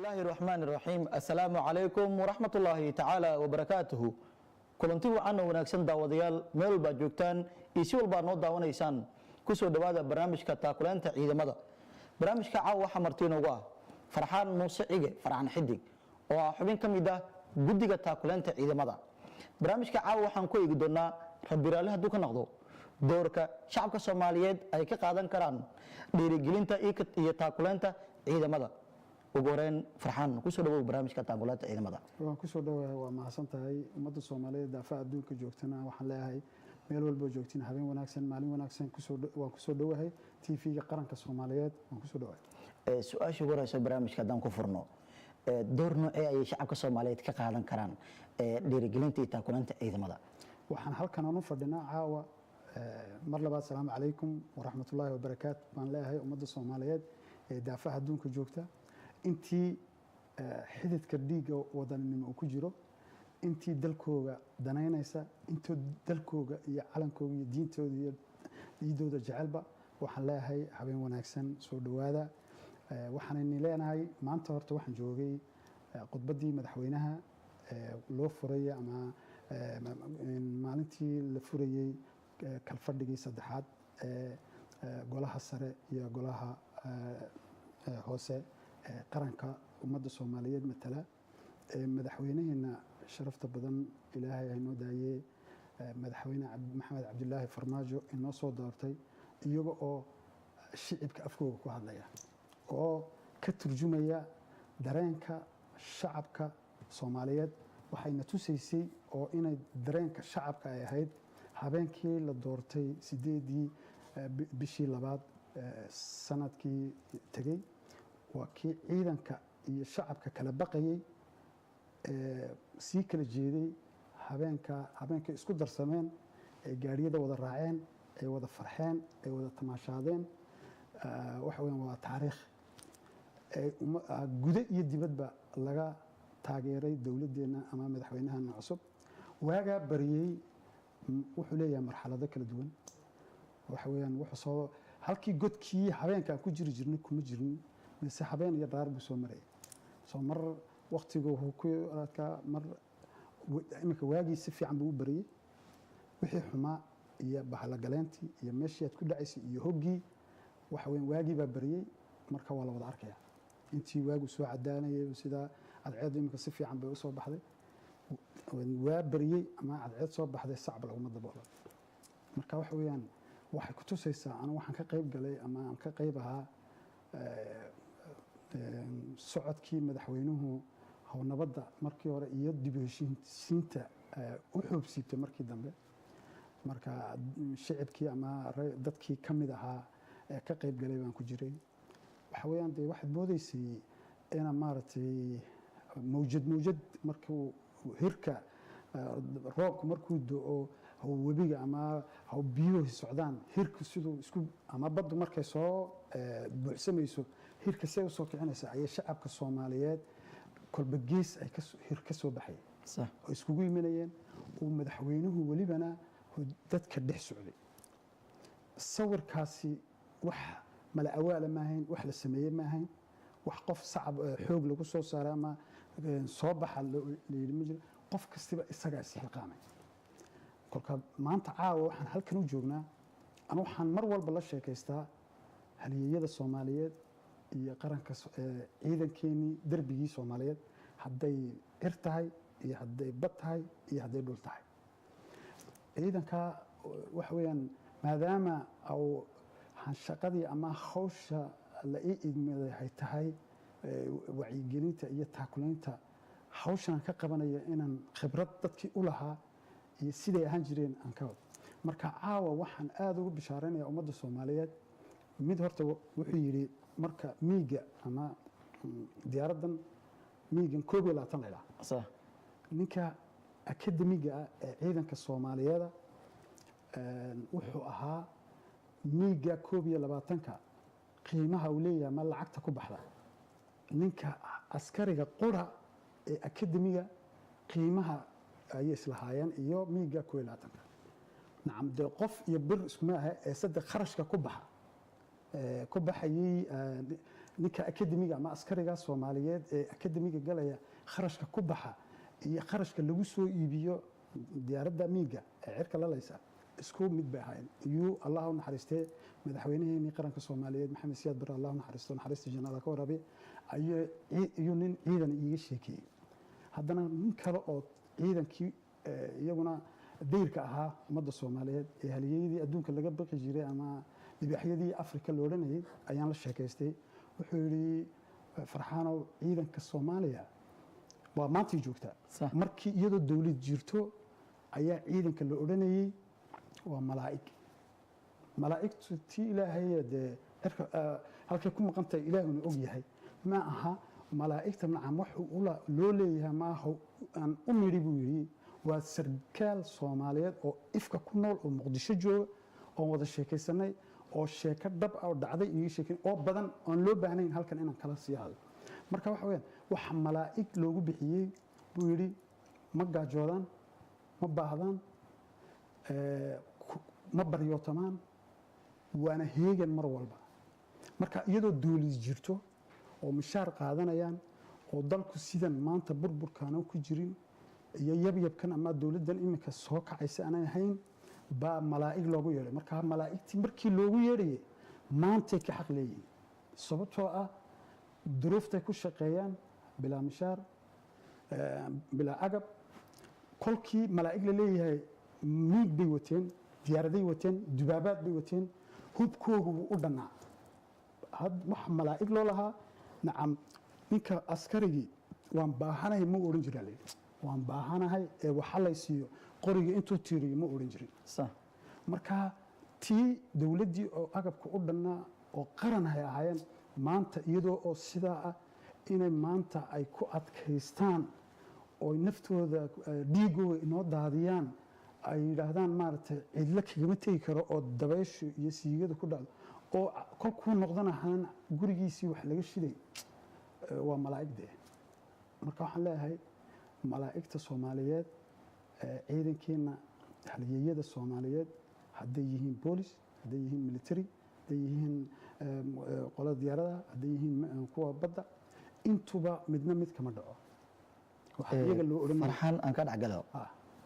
Bismillaahi raxmaan raxiim. Assalaamu calaykum waraxmatullaahi tacaala wabarakaatuhu. Kulanti wacan oo wanaagsan, daawadayaal, meel walbaad joogtaan iyo si walbaad noo daawanaysaan, kusoo dhowaada barnaamijka taakuleynta ciidamada. Barnaamijka caawa waxaa marti inoogu ah Farxaan Muuse Cige, Farxaan Xidig, oo ah xubin ka mid ah guddiga taakuleynta ciidamada. Barnaamijka caawa waxaan ku eegi doonaa, Rabbi raalli hadduu ka noqdo, doorka shacabka Soomaaliyeed ay ka qaadan karaan dhiirigelinta iyo taakuleynta ciidamada. Ugu horeyn, Farxaan, kusoo dhawow barnaamijka taakuleynta ciidamada. Waan kusoo dhawahay, waa mahadsan tahay. Ummadda Soomaaliyeed daafaha adduunka joogtana waxaan leeyahay, meel walboo joogtiin, habeen wanaagsan, maalin wanaagsan. Waan kusoo dhowahay TV-ga Qaranka Soomaaliyeed, waan kusoo dhawahay. Su-aasha ugu horeysa barnaamijka haddaan ku furno, door noocee ayay shacabka Soomaaliyeed ka qaadan karaan dhiirigelinta iyo taakuleynta ciidamada? Waxaan halkan aan u fadhinaa caawa, mar labaad asalaamu calaykum waraxmatullaahi wabarakaatu baan leeyahay ummadda Soomaaliyeed ee daafaha adduunka joogta, intii xididka dhiigga wadaninimo uu ku jiro, intii dalkooga danaynaysa, intii dalkooga iyo calankooga iyo diintooda iyo ciidooda jecelba, waxaan leeyahay habeen wanaagsan, soo dhowaada. Waxaanayni leenahay, maanta horta waxaan joogay khudbaddii madaxweynaha loo furay ama maalintii la furayey kalfadhigii saddexaad ee golaha sare iyo golaha hoose ee qaranka ummadda Soomaaliyeed matala, madaxweynaheena sharafta badan, Ilaahay haynoo daayee, Madaxweyne Maxamed Cabdilaahi Farmaajo inoo soo doortay, iyaga oo shicibka afkooga ku hadlaya oo ka turjumaya dareenka shacabka Soomaaliyeed. Waxayna tusaysay oo inay dareenka shacabka ay ahayd habeenkii la doortay, 8-dii bishii labaad sanadkii tegey, waa kii ciidanka iyo shacabka kala baqayay, sii kala jeeday. Habeenka habeenkay isku darsameen ee gaadhiyada wada raaceen, ay wada farxeen, ay wada tamaashaadeen, waxa weeyaan waa taariikh gudo iyo dibadba laga taageeray dowladdeena ama madaxweynahana cusub. Waagaa bariyey wuxuu leeyahay marxalado kala duwan. Waxa weeyaan wuxuu soo halkii godkii habeenka aan ku jiri jirnay kuma jirin, mise habeen iyo dhaar buu soo marayay. Soo mar waktigu wuxuu ku adkaa, mar iminka waagii si fiican buu u bariyey. Wixii xumaa iyo bahalagaleyntii iyo meeshii aad ku dhacaysay iyo hoggii, waxa weeyaan waagii baa bariyey. Marka waa la wada arkaya intii waagu soo cadaanayay, sidaa cadceeddu iminka si fiican bay usoo baxday. Waa bariyey ama cadceed soo baxday, sacab laguma daboolo. Marka waxa weeyaan waxay ku tusaysaa, anu waxaan ka qayb galay ama aan ka qayb ahaa socodkii madaxweynuhu hawnabadda markii hore iyo dib u heshiisiinta u xoobsiibtay markii dambe. Marka shicibkii ama dadkii ka mid ahaa ee ka qayb galay baan ku jiray. Waxa weeyaan dee waxaad moodeysay ina maaragtay mawjad mawjad markuu hirka roobku markuu do-o, webiga ama biyuhu socdaan, hirku siduu isku ama baddu markay soo buuxsamayso, hirka say usoo kicinaysa, ayay shacabka Soomaaliyeed kolba gees ay hir ka soo baxay oo iskugu imanayeen, uu madaxweynuhu welibana dadka dhex socday. Sawirkaasi wax mala awaala ma ahayn, wax la sameeyey ma ahayn, wax qof sacab xoog lagu soo saaray ama soo baxa la yidhi ma jiro. Qof kastiba isagaa isxilqaamay. Kolka maanta caawa waxaan halkan u joognaa, anu waxaan mar walba la sheekaystaa halyeeyada Soomaaliyeed iyo qaranka, ciidankeenii derbigii Soomaaliyeed, hadday cir tahay iyo hadday bad tahay iyo hadday dhul tahay. Ciidanka waxa weeyaan maadaama au shaqadii ama hawsha la ii idmaday ay tahay wacyigelinta iyo taakulaynta, hawshan ka qabanaya inaan khibrad dadkii u lahaa iyo siday ahaan jireen aan ka wado. Marka caawa waxaan aada ugu bishaaraynaya ummadda Soomaaliyeed. Mid horta wuxuu yidhi, marka miiga ama diyaaraddan miigan 21 la idhaha, ninka akademiga ah ee ciidanka Soomaaliyeeda wuxuu ahaa miiga 21-ka qiimaha uu leeyahay ma lacagta ku baxda, ninka askariga qura ee akademiga qiimaha ayay islahaayeen iyo miiga 21-ka. Nacam, dee qof iyo bir iskuma aha ee saddex kharashka ku baxa ku baxayay. Ninka akademiga ama askariga Soomaaliyeed ee akademiga galaya, kharashka ku baxa iyo kharashka lagu soo iibiyo diyaaradda miiga ee cirka lalaysa isku mid bay ahaayeen. Iyuu Allah u naxariistee madaxweynaheenii qaranka Soomaaliyeed, Maxamed Siyaad Barre, Allah u naxariisto, naxariista jannada ka waraabiya, ayuu nin ciidan iiga sheekeeyey. Haddana nin kale oo ciidankii iyaguna dayrka ahaa ummadda Soomaaliyeed ee halyeeyadii adduunka laga baqi jiray ama libaaxyadii Afrika la odhanayay ayaan la sheekaystay. Wuxuu yidhi, "Farxaanow, ciidanka Soomaaliya waa maantay joogtaa." Markii iyadoo dowlad jirto ayaa ciidanka la odhanayay waa malaa'ig. Malaa'igtu tii Ilaahay dee cirka halkay ku maqan tahay Ilaahuna og yahay. Ma aha malaa'igta nacam wax loo leeyahay maaha aan u nidhi, buu yidhi. Waa sarkaal Soomaaliyeed oo ifka ku nool oo Muqdisho jooga oon wada sheekaysanay oo sheeko dhab ah oo dhacday iiga sheekay oo badan oon loo baahnayn halkan inaan kala sii hadlo. Marka waxa weyaan, waxa malaa'ig loogu bixiyey, buu yidhi, ma gaajoodaan, ma baahdaan, ma baryootamaan, waana heegan mar walba. Marka iyadoo dowlad jirto oo mishaar qaadanayaan oo dalku sidan maanta burburkaana ku jirin iyo yabyabkan ama dowladdan iminka soo kacaysa aanay ahayn baa malaa'ig loogu yeedhay. Marka malaa'igtii markii loogu yeedhayay maantay ka xaq leeyihiin, sababtoo ah duruuftay ku shaqeeyaan, bilaa mishaar, bilaa agab. Kolkii malaa'ig la leeyahay, miig bay wateen, diyaaraday wateen, dubaabaad bay wateen, hubkoogu wuu u dhannaa. Wax malaa'ig loo lahaa nacam, ninka askarigii "waan baahanahay" ma odhan jiraa layidhi. "Waan baahanahay ee waxa lay siiyo," qoriga intuu tiiriyo ma odhan jirin. Marka tii dowladdii oo agabka u dhannaa oo qaran hay ahaayeen, maanta iyadoo oo sidaa ah inay maanta ay ku adkaystaan oo naftooda, dhiigooda inoo daadiyaan, ay yidhaahdaan, maaragtay, cidlo kagama tegi karo oo dabayshu iyo siigada ku dhacdo oo kolkuu noqdana haan gurigiisii wax laga shiday, waa malaa'igdee. Marka waxaan leeyahay malaa'igta Soomaaliyeed, ciidankeenna, halyeeyada Soomaaliyeed, hadday yihiin boolis, hadday yihiin military, hadday yihiin qolada diyaaradaha, hadday yihiin kuwa badda, intuba midna mid kama dhaco. Waxaa iyaga loo odhanaya Farxaan, aan ka dhexgalo.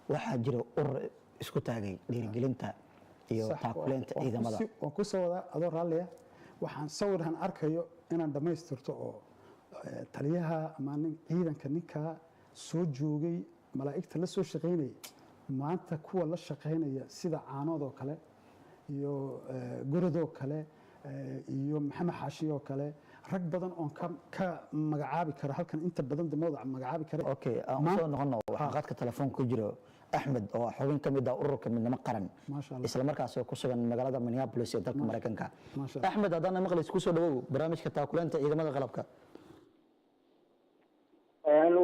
Waxaa jira urur isku taagay dhiirigelinta iyo taakuleynta ciidamada. Waan ku soo wadaa adoo raalliya. Waxaan sawirhan arkayo inaan dhammaystirto oo taliyaha ama nin ciidanka ninkaa soo joogay, malaa'igta la soo shaqaynayay, maanta kuwa la shaqaynaya sida Caanood oo kale iyo Gorodoo kale iyo Maxamed Xaashi oo kale, rag badan oon ka magacaabi karo halkan, inta badan damooda magacaabi kare. Okay, aan usoo noqono. Waxaa qadka telefoonka ku jiro Axmed oo ah xubin ka mid ah ururka Midnimo Qaran, Maasha Allah. isla markaas oo ku sugan magaalada Minneapolis ee dalka Maraykanka. Maasha Allah. Axmed, haddana maqlays, kusoo dhawow barnaamijka taakuleynta ciidamada qalabka.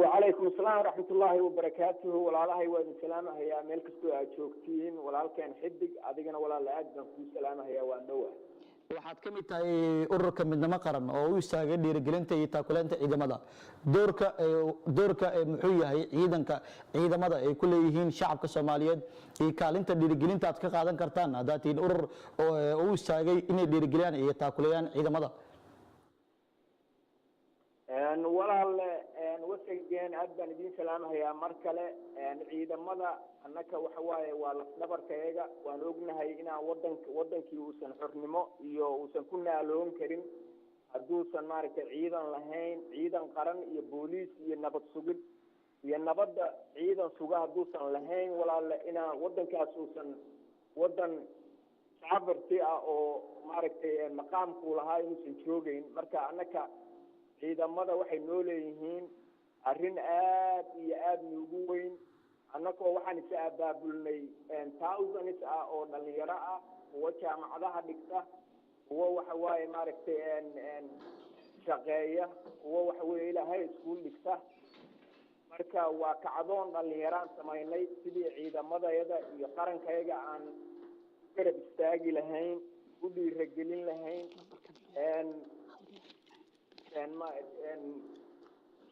Wacalaykum asalaam waraxmatullaahi wabarakaatuhu. Walaalahay, waa idin salaamahayaa meel kastoo aad joogtiin. Walaalkeen Xidig, adigana walaala aad baan kuu salaamahayaa, waan dhowaa. Waxaad ka mid tahay ururka Midnimo Qaran oo u istaagay dhiirigelinta iyo taakuleynta ciidamada. Doorka ee muxuu yahay ciidanka, ciidamada ay ku leeyihiin shacabka Soomaaliyeed iyo kaalinta dhiirigelinta aad ka qaadan kartaan haddaad tihiin urur oo u istaagay inay dhiirigeliyaan iyo taakuleeyaan ciidamada? Walaal wasageen, aad baan idiin salaamahayaa mar kale. Ciidamada annaka waxa waaye waa lafdhabarkayaga. Waan ognahay inaan wadankii uusan xornimo iyo uusan ku naaloon karin hadduusan, maaragtay, ciidan lahayn, ciidan qaran iyo booliis iyo nabad sugid iyo nabadda ciidan suga hadduusan lahayn, walaale, inaan wadankaas uusan wadan sovereignty ah oo, maaragtay, maqaamkuu lahaa inuusan joogeyn. Marka annaka ciidamada waxay noo leeyihiin arrin aad iyo aad noogu weyn. Annagoo waxaan is abaabulnay thousands ah oo dhalinyaro ah, kuwo jaamacadaha dhigta, kuwo waxa waaye, maaragtay, shaqeeya, kuwo waxa weeye ilaa high school dhigta. Marka waa kacdoon dhalinyaraan samaynay sidii ciidamadayada iyo qarankayaga aan garab istaagi lahayn, u dhiiragelin lahayn,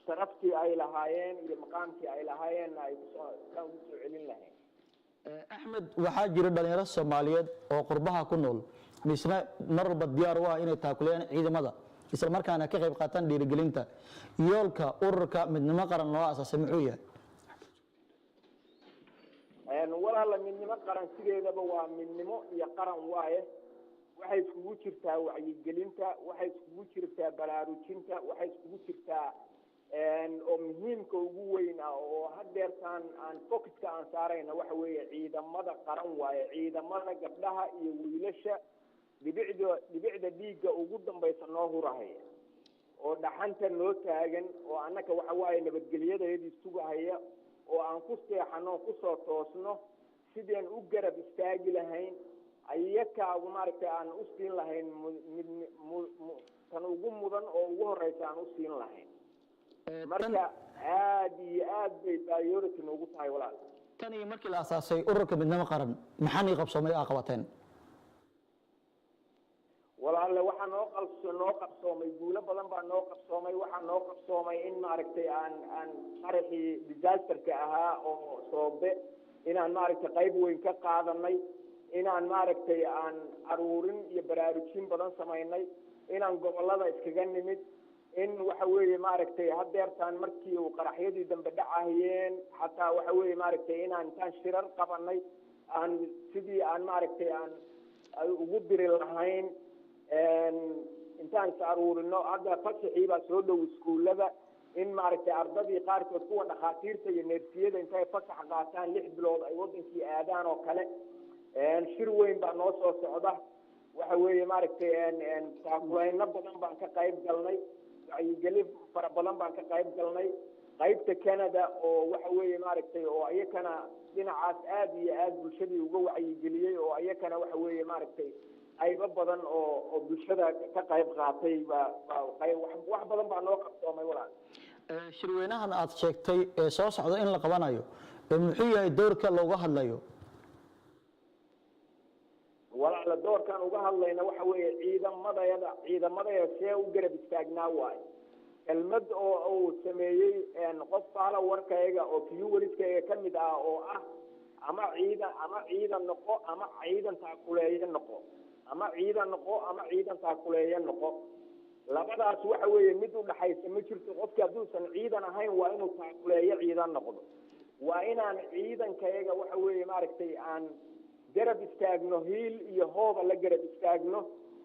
sharaftii ay lahaayeen iyo maqaamkii ay lahaayeenna ay kusoo kaan ugu soo celin lahayn. Axmed, waxaa jira dhalinyaro Soomaaliyeed oo qurbaha ku nool, misna mar walba diyaar u ah inay taakuleeyaan ciidamada. isla markaana ka qayb qaataan dhiirigelinta. Yoolka ururka Midnimo Qaran loo asaasay muxuu yahay? Walaala, Midnimo Qaran sideedaba waa midnimo iyo qaran waaye. Waxay iskugu jirtaa wacyigelinta, waxay iskugu jirtaa baraarujinta, waxay iskugu jirtaa oo muhiimka ugu weyn ah oo hadeertaan aan focuska aan saarayna waxa weeye ciidamada qaran waaye, ciidamada gabdhaha iyo wiilasha dhibicda dhiigga ugu dambaysa noo hurahaya oo dhaxanta noo taagan oo annaka waxa waaye nabadgelyadayadii sugahaya oo aan ku seexano oo kusoo toosno. Sideen u garab istaagi lahayn ayakaa maaragtay aan u siin lahayn mid tan ugu mudan oo ugu horeysa aan u siin lahayn. Marka aad iyo aad bay priority noogu tahay, walaal. Tan iyo markii la asaasay ururka Midnimo Qaran, maxaa nii qabsoomay aa qabateen? Walaalle, waxaa noo qabsoomay guulo badan baa noo qabsoomay. Waxaa noo qabsoomay in maaragtay aan qaraxii disasterka ahaa oo Soobe inaan maaragtay qayb weyn ka qaadanay, inaan maaragtay aan aruurin iyo baraarujin badan samaynay, inaan gobolada iskaga nimid, in waxa weeye maaragtay hadeertaan markii uu qaraxyadii dambe dhacahayeen xataa waxa weeye maaragtay inaan intaan shirar qabanay aan sidii aan maaragtay aan ugu diri lahayn intaan is aruurino. Hadda fasaxii baa soo dhow iskuullada, in maaragtay ardadii qaarkood, kuwa dhakhaatiirta iyo neersiyada, intay fasax qaataan 6 bilood ay wadankii aadaan oo kale. Shir weyn baa noo soo socda. Waxa weeye maaragtay taakuleyno badan baan ka qayb galnay, wacyigelin fara badan baan ka qayb galnay. Qaybta Canada oo waxa weeye maaragtay oo iyakana dhinacaas aad iyo aad bulshadii uga wacyigeliyey oo iyakana waxa weeye maaragtay qaybo badan oo bulshada ka qayb qaatay baa wax badan baa noo qabsoomay, walaal. Shirweynahan aad sheegtay ee soo socda in la qabanayo, muxuu yahay doorka looga hadlayo? Walaala, doorkaan uga hadlayna waxa weeye ciidamadayada see u garab istaagnaa waaye. Kelmad oo uu sameeyey qof followerkayga oo viewerskayga ka mid ah oo ah "ama ciidan, ama ciidan noqo ama ciidan taakuleeye noqo, ama ciidan noqo ama ciidan taakuleeye noqo", labadaas waxa weeye mid u dhaxaysa ma jirto. Qofki hadduusan ciidan ahayn waa inuu taakuleeyo ciidan noqdo. Waa inaan ciidankayaga waxa weeye maaragtay aan garab istaagno, hiil iyo hooba la garab istaagno.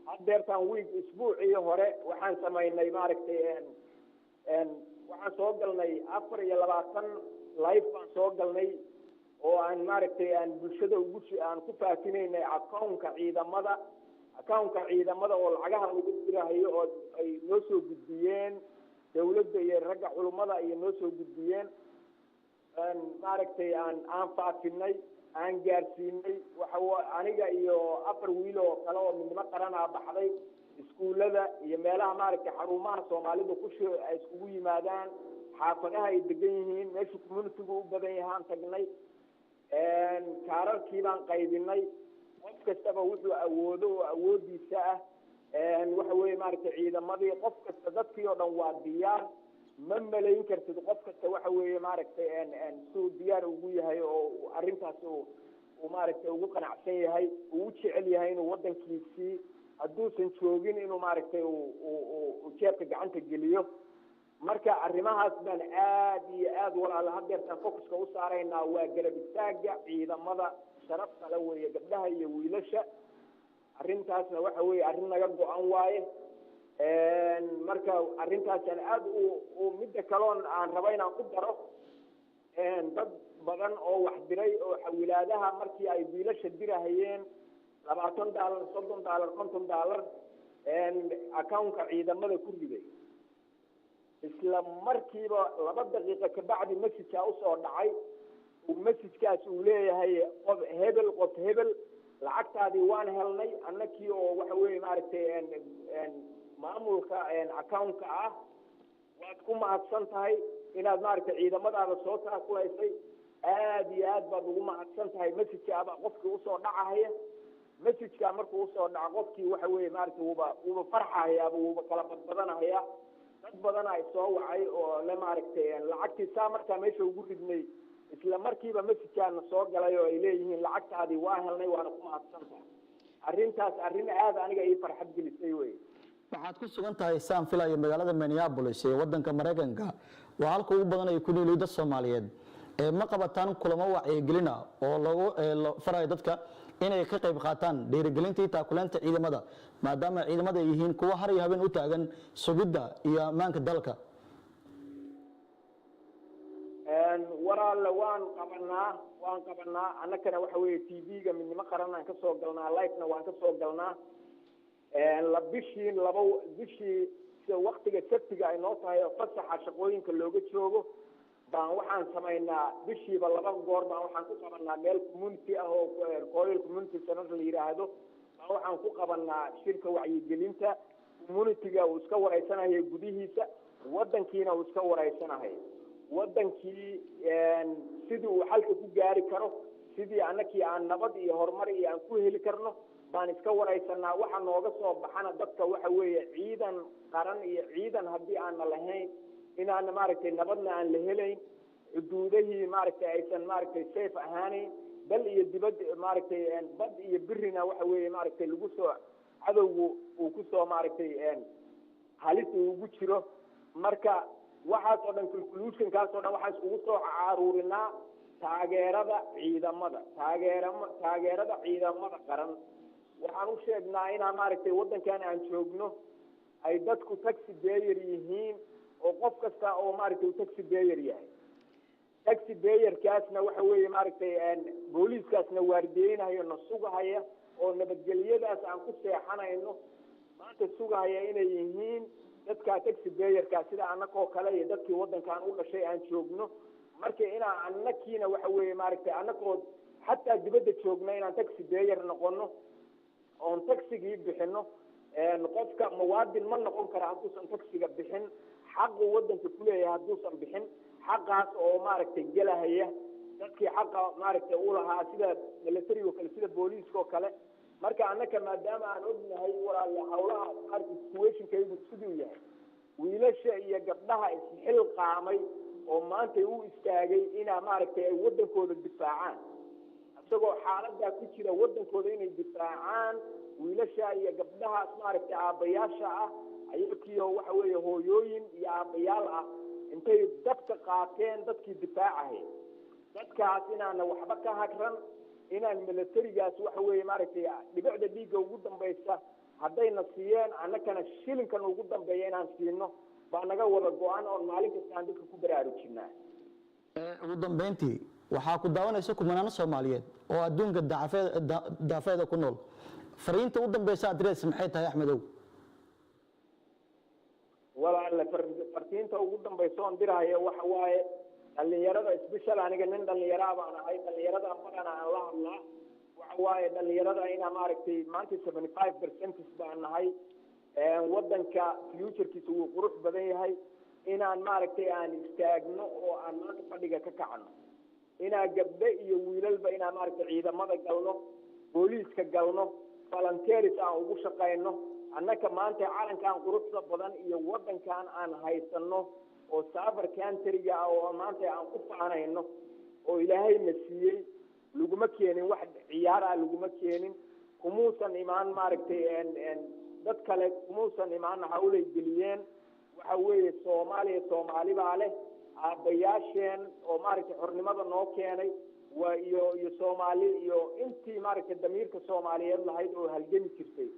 Haddeertaan week isbuucii hore waxaan samaynay maaragtay waxaan soo galnay 24 live baan soo galnay oo aan maaragtay aan bulshada ugu aan ku faafinaynay accountka ciidamada oo lacagaha lagu dirahayo oo ay noo soo gudbiyeen dawladda iyo ragga culummada iyo noo soo gudbiyeen, maaragtay aan faafinay, aan gaarsiinay. Waxa aniga iyo afar wiil oo kale oo Midnimo Qaranaa baxday iskuullada iyo meelaha maaragtay xarumaha Soomaalidu ku ay iskugu yimaadaan, xaafadaha ay degan yihiin, meesha communitygu u badan yahaan tagnay. Kaararkii baan qaybinay. Qof kastaba wuxuu awoodo oo awoodiisa ah waxa weeye maaragtay ciidamadii qof kasta, dadkii oo dhan waa diyaar. Ma malayn kartid qof kasta waxa weeye maaragtay suu diyaar ugu yahay oo arrintaas uu maaragtay ugu qanacsan yahay, uu u jecel yahay inuu waddankiisii hadduusan joogin inuu maaragtay uu jeebka gacanta geliyo. Marka arrimahaas baan aad iyo aad, walaala, hadeertaan focuska u saaraynaa. Waa garab istaaga ciidamada sharafta le weeye, gabdhaha iyo wiilasha. Arrintaasna waxa weeye arrin naga go-an waaye. Marka arrintaasaan aad u midda kaloon aan rabo inaan ku daro, dad badan oo wax diray oo xawilaadaha markii ay wiilasha dirahayeen $20, $30, $50 accountka ciidamada ku riday, isla markiiba 2 daqiiqo kabacdi messagea usoo dhacay uu messagekaas uu leeyahay "Qof hebel, qof hebel, lacagtaadii waan helnay annakii oo waxa weeye maaragtay maamulka accountka ah. Waad ku mahadsan tahay inaad maaragtay ciidamadaada soo taakulaysay. Aad iyo aad baad ugu mahadsan tahay." Messageka baa qofkii usoo dhacahaya. Messageka markuu usoo dhaco qofkii waxa weeye maaragtay wuuba farxahayaaba, wuuba kala badbadanahaya. Dad badan ay soo wacay oo le maaragtay lacagtii saa markaa meesha ugu ridnay, isla markiiba messagekaana soo galay oo ay leeyihiin "Lacagtaadii waa helnay, waana ku mahadsan tahay." Arrintaas arrin aad aniga ii farxad gelisay wey. Waxaad ku sugan tahay, saan filayo, magaalada Minneapolis ee wadanka Maraykanka. Waa halka ugu badan ay ku nool dad Soomaaliyeed. Ee ma qabataan kulamo wacyigelina oo lagu farayo dadka inay ka qayb qaataan dhiirigelinta iyo taakuleynta ciidamada, maadaama ciidamada ay yihiin kuwa har iyo habeen u taagan sugidda iyo ammaanka dalka? Walaalle, waan qabanaa. Annakana waxa weeye TV-ga Midnimo Qaran aan kasoo galnaa, live-na waan kasoo galnaa. La bishii laba bishii, sida waktiga Sabtiga ay noo tahay oo fasaxa shaqooyinka looga joogo, baan waxaan samaynaa bishiiba laba goor baan waxaan ku qabanaa meel community ah oo Coyle Community Center la yidhaahdo baan waxaan ku qabanaa shirka wacyigelinta. Community-ga uu iska wareysanayo gudihiisa, wadankiina uu iska wareysanayo, wadankii sidii uu xalka ku gaari karo, sidii annakii aan nabad iyo horumar iyo aan ku heli karno baan iska wareysanaa. Waxa nooga soo baxana dadka waxa weeye ciidan qaran iyo ciidan haddii aana lahayn inaana maaragtay nabadna aan la helayn, xuduudahii maaragtay aysan maaragtay safe ahaanayn, dal iyo dibad, maaragtay bad iyo birina waxa weeye maaragtay lagu soo cadowgu uu kusoo maaragtay halis uu ugu jiro. Marka waxaas oo dhan, conclusion-kaas oo dhan waxaan iskugu soo caruurinaa taageerada ciidamada, taageerada ciidamada qaran. Waxaan u sheegnaa inaan maaragtay waddankan aan joogno ay dadku tax payer yihiin oo qof kasta oo maaragtay uu tax payer yahay. Tax payer-kaasna waxa weeye maaragtay booliiskaasna waardiyeynayo, na sugahaya oo nabadgelyadaas aan ku seexanayno maanta sugahaya inay yihiin dadkaa tax payer-kaa, sida annakoo kale iyo dadkii waddankan u dhashay aan joogno. Marka inaan annakiina waxa weeye maaragtay annakoo xataa dibadda joogna inaan tax payer noqono oon tax-igii bixino. Qofka muwaadin ma noqon kara hadduusan tax-iga bixin, xaqu waddanka kuleeyahay hadduusan bixin, xaqaas oo maaragtay gelahaya dadkii xaqa maaragtay u lahaa, sida military oo kale, sida booliiska oo kale. Marka annaka maadaama aan ognahay, walaalle, hawlaha maaragtay situation-kaygu siduu yahay, wiilasha iyo gabdhaha isxil qaamay oo maanta u istaagay inaa maaragtay ay waddankooda difaacaan, isagoo xaaladaa ku jira waddankooda inay difaacaan, wiilasha iyo gabdhahaas maaragtay aabbayaasha ah, ayakiyo waxa weeye hooyooyin iyo aabbayaal ah, intay dabka qaateen dadkii difaacahay, dadkaas inaana waxba ka hagran, inaan militarigaas waxa weeye maaragtay dhibicda dhiigga ugu dambaysa haddayna siiyeen, annakana shilinkan ugu dambeeya inaan siino baa naga wada go-an oon maalin kasta aan dadka ku baraarujinaa. Ugu dambeyntii, waxaa ku daawanaysa kumanaano Soomaaliyeed oo adduunka daafeeda ku nool. Fariinta u dambeysa address maxay tahay, Axmedow? Walaalle, fartiinta ugu dambaysa oon dirahaya waxa waaye dhalinyarada, special aniga nin dhalinyaraa baan ahay, dhalinyarada badana aan la hadlaa. Waxa waaye dhalinyarada inaa maaragtay maanta 75% baan nahay. Waddanka future-kiisa wuu qurux badan yahay. Inaan maaragtay aan istaagno oo aan maanta fadhiga ka kacno, inaan gabdho iyo wiilalba inaan maaragtay ciidamada galno, booliiska galno, volunteers aan ugu shaqayno. Annaka maanta calankan quruxda badan iyo waddankan aan haysano oo sovereign country-ga ah oo maanta aan ku faanayno oo Ilaahay na siiyey, laguma keenin wax ciyaar ah, laguma keenin, kumuusan imaan maaragtay dad kale, kumuusan imaan hawlay geliyeen. Waxa weeye Soomaaliya Soomaali baa leh. Aabbayaasheen oo maaragtay xornimada noo keenay waa iyo Soomaali iyo intii maaragtay damiirka Soomaaliyeed lahayd oo halgami jirtay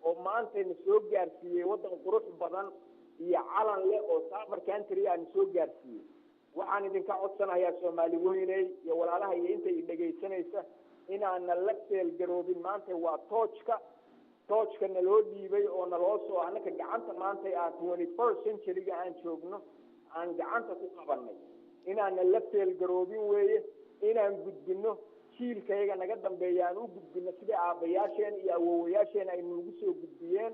oo maanta na soo gaarsiiyey waddan qurux badan iyo calan leh oo sovereign country aan soo gaarsiiyey. Waxaan idinka codsanayaa, Soomaali weyney iyo walaalaha iyo inta i dhegaysanaysa, inaana la feelgaroobin. Maanta waa torch-ka naloo dhiibay oo naloo soo annaka gacanta maanta aan 21st century-ga aan joogno aan gacanta ku qabanay, inaana la feelgaroobin weeye, inaan gudbino jiilkayaga naga dambeeya, aan u gudbino sidai aabbayaasheen iyo awowayaasheen ay noogu soo gudbiyeen.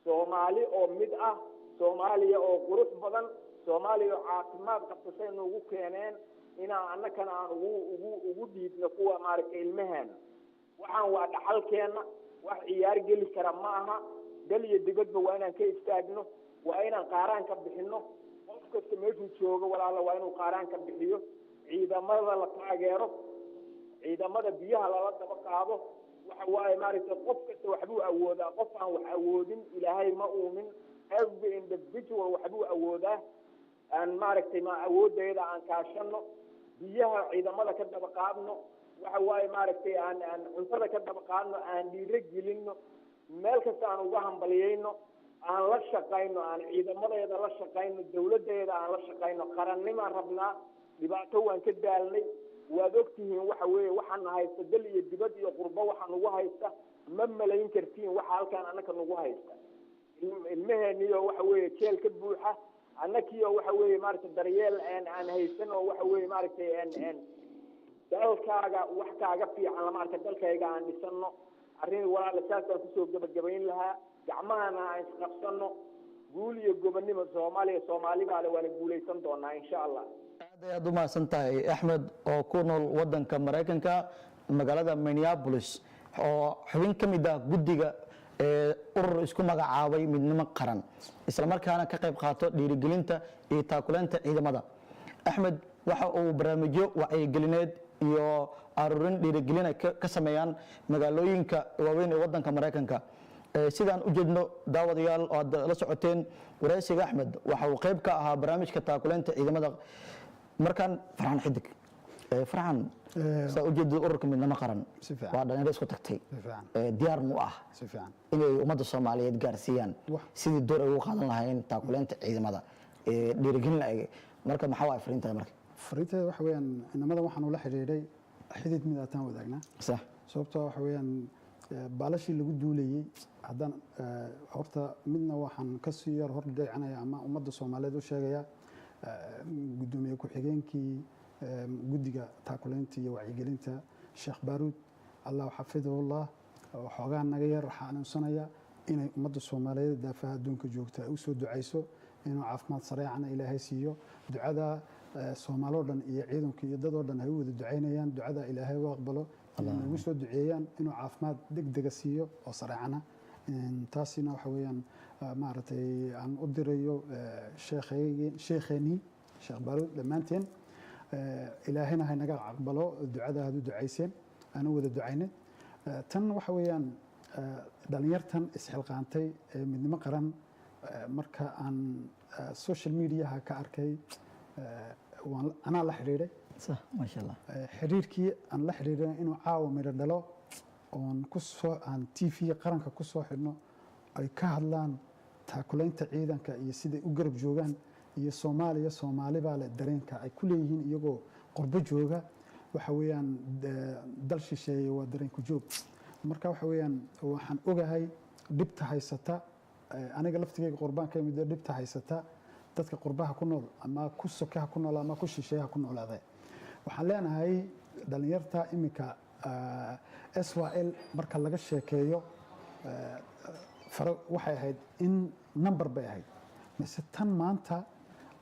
Soomaali oo mid ah, Soomaaliya oo qurux badan, Soomaaliya oo caafimaad qabta say noogu keeneen, inaan annakana aan ugu dhiibno kuwa maaragtay ilmaheena. Waxaan waa dhaxalkeenna, wax ciyaar geli kara ma aha. Dal iyo dibadba waa inaan ka istaagno, waa inaan qaaraan ka bixino. Qof kasta meeshuu joogo, walaala, waa inuu qaaraan ka bixiyo, ciidamada la taageero, ciidamada biyaha lala daba qaado. Waxa waaye, maaragtay, qof kasta waxbuu awoodaa. Qof aan wax awoodin Ilaahay ma uumin. Every individual waxbuu awoodaa. Aan, maaragtay, ma awoodayda aan kaashano, biyaha ciidamada ka daba qaadno. Waxa waaye, maaragtay, aan cuntada ka daba qaadno, aan dhiiro gelino, meel kasta aan uga hambaliyeyno, aan la shaqayno, aan ciidamadeeda la shaqayno, dawladeeda aan la shaqayno. Qarannimaan rabnaa. Dhibaato waan ka daalnay, waad ogtihiin. Waxa weeye, waxaana haysta dal iyo dibad iyo qurbo, waxa nagu haysta ma malayn kartiin. Waxa halkaan annaka nagu haysta, ilmaheeniyo waxa weeye jeel ka buuxa, annakiyo waxa weeye, maaragtay, daryeel aan haysan oo waxa weeye, maaragtay, dalkaaga wax kaaga fiican lama arka. Dalkayga aan dhisano. Arrin, walaala, saasaan kusoo gebagabayn lahaa. Gacmahana aan isqabsano. Guul iyo gobonnimo. Soomaaliya Soomaali baa le, waana guulaysan doonaa, insha Allah. Aad ayaad u mahadsan tahay, Axmed, oo ku nool wadanka Maraykanka, magaalada Minneapolis, oo xubin ka mid ah guddiga ee urur isku magacaabay Midnimo Qaran, islamarkaana ka qayb qaato dhiirigelinta iyo taakuleynta ciidamada. Axmed waxa uu barnaamijyo wacyigelineed iyo aruurin dhiirigelin ay ka sameeyaan magaalooyinka waaweyn ee wadanka Maraykanka. Sidaan u jeedno, daawadayaal, oo aad la socoteen wareysiga Axmed, waxa uu qayb ka ahaa barnaamijka taakuleynta ciidamada. Markaan Farxan Xidig, Farxan, saa ujeedada ururka Midnimo Qaran Si fiican. waa dhalinyaro isku tagtay Si fiican. Diyaar mu ah Si fiican. inay ummadda Soomaaliyeed gaarsiiyaan sidii door ay ugu qaadan lahaayeen taakuleynta ciidamada, dhiirigelin ay. Marka maxaa waay fariintaada marka? Fariinteeda waxa weeyaan, inamada waxaan ula xidhiidhay xidid mid aataan wadaagnaa. Sababtoo waxa weeyaan, baalashii lagu duulayey haddaan horta midna waxaan kasii yar hor dheecanaya ama ummadda Soomaaliyeed u sheegaya, guddoomiye ku-xigeenkii guddiga taakuleynta iyo wacyigelinta, Sheekh Baaruud, Allah xafidahullah, oo xoogaa naga yar xanuunsanaya, inay ummadda Soomaaliyeed daafaha adduunka joogta ay usoo ducayso inuu caafimaad sareecana Ilaahay siiyo. Ducada Soomaaloo dhan iyo ciidanka iyo dadoo dhan ay u wada ducaynayaan, ducada Ilaahay u aqbalo, inay nagu soo duceeyaan inuu caafimaad degdega siiyo oo sareecana. Taasina waxa weeyaan, maaragtay, aan u dirayo sheekheenii Sheekh Baaruud dhammaanteen. Ilaahayna haynaga aqbalo ducada aad u ducayseen, aan u wada ducaynay. Tan waxa weeyaan, dhalinyartan isxilqaantay ee Midnimo Qaran, marka aan social mediaha ka arkay, waan anaa la xidhiidhay. Sax, maasha Allah. Xiriirkii aan la xidhiidhay inuu caawa midho dhalo oon ku soo aan TV qaranka ku soo xidhno, ay ka hadlaan taakulaynta ciidanka iyo siday u garab joogaan iyo Soomaaliya Soomaali baa leh dareenka ay ku leeyihiin iyagoo qurbo jooga. Waxa weeyaan, dal shisheeye waa dareenku joog. Marka waxa weeyaan, waxaan ogahay dhibta haysata. Aniga laftigeyga qurbaan ka yimid, dhibta haysata dadka qurbaha ku nool ama ku sokaha ku nool ama ku shisheeyaha ku noolaada. Waxaan leenahay dhalinyarta iminka SYL marka laga sheekeeyo, waxay ahayd in number bay ahayd, mise tan maanta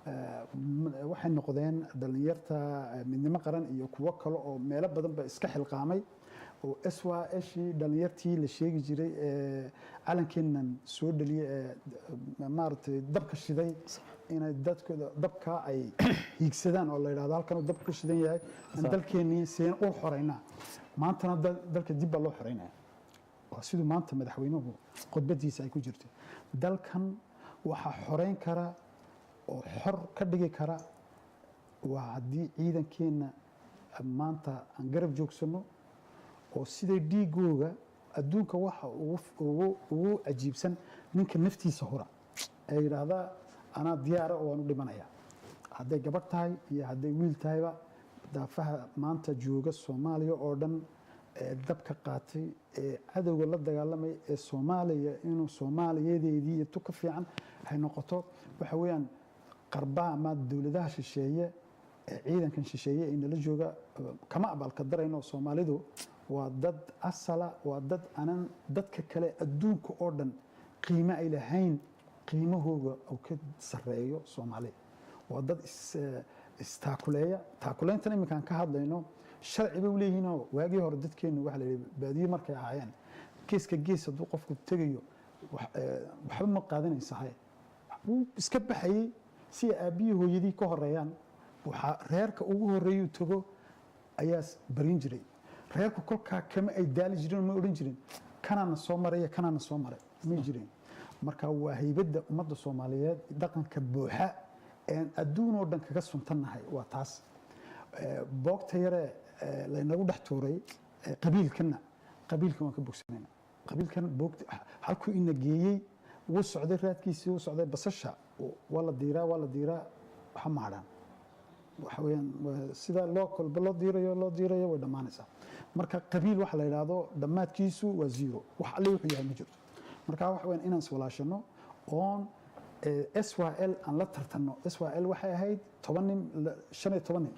waxay noqdeen dhalinyarta Midnimo Qaran iyo kuwo kale oo meelo badan ba iska xilqaamay oo SYL dhalinyartii la sheegi jiray ee calankeennan soo dhaliyay ee, maaragtay, dabka shiday, inay dadkooda dabka ay hiigsadaan oo la yidhahdo halkan uu dabka ka shidan yahay aan dalkeennii seen u xoreynaa. Maantana dalka dib baa loo xoreynaya. Waa siduu maanta madaxweynuhu khudbadiisa ay ku jirto. Dalkan waxaa xoreyn kara oo xor ka dhigi kara waa haddii ciidankeenna maanta aan garab joogsano oo siday dhiigooga. Adduunka waxa ugu cajiibsan ninka naftiisa hura ee yidhaahdaa, "Anaa diyaara oo waan u dhimanaya," hadday gabadh tahay iyo hadday wiil tahayba. Daafaha maanta jooga Soomaaliya oo dhan ee dabka qaatay ee cadowga la dagaalamay ee Soomaaliya inuu Soomaaliyadeedii iyo tu ka fiican hay noqoto, waxa weeyaan, qarbaha ama dowladaha shisheeye ee ciidankan shisheeye ee nala jooga kama abaalka darayno. Soomaalidu waa dad asala, waa dad aanan dadka kale adduunka oo dhan qiimo ay lahayn, qiimahooga uu ka sarreeyo. Soomaali waa dad istaakuleeya. Taakuleyntan iminkaan ka hadlayno sharci bay u leeyihiinoo waagii hore dadkeenu waxa la yidhi baadiyo markay ahaayeen, geeska gees hadduu qofku tegayo, waxba ma qaadanaysa, haye, wuu iska baxayey si ay aabbihii hooyadii ka horeeyaan. Waxaa reerka ugu horreeyuu tago ayaa barin jiray. Reerku kolkaa kama ay daali jirin, ma odhan jirin kanaana soo maray iyo kanaana soo maray, ma jireen. Marka waa haybadda ummadda Soomaaliyeed, dhaqanka buuxa een adduun oo dhan kaga suntannahay waa taas. Boogta yare laynagu dhex tuuray qabiilkanna, qabiilkan waan ka bogsanayna. Qabiilkan boogta halkuu ina geeyey wuu socday, raadkiisii wuu socday. Basasha waa la diiraa, waa la diiraa, waxa maadhaan waxa weeyaan sida loo kolba loo diirayo way dhammaanaysaa. Marka qabiil waxa la yidhaahdo dhammaadkiisu waa zero, wax alle wuxuu yahay ma jirto. Marka waxa weeyaan inaan iswalaashano oon SYL aan la tartanno. SYL waxay ahayd 10 nin, 15 nin,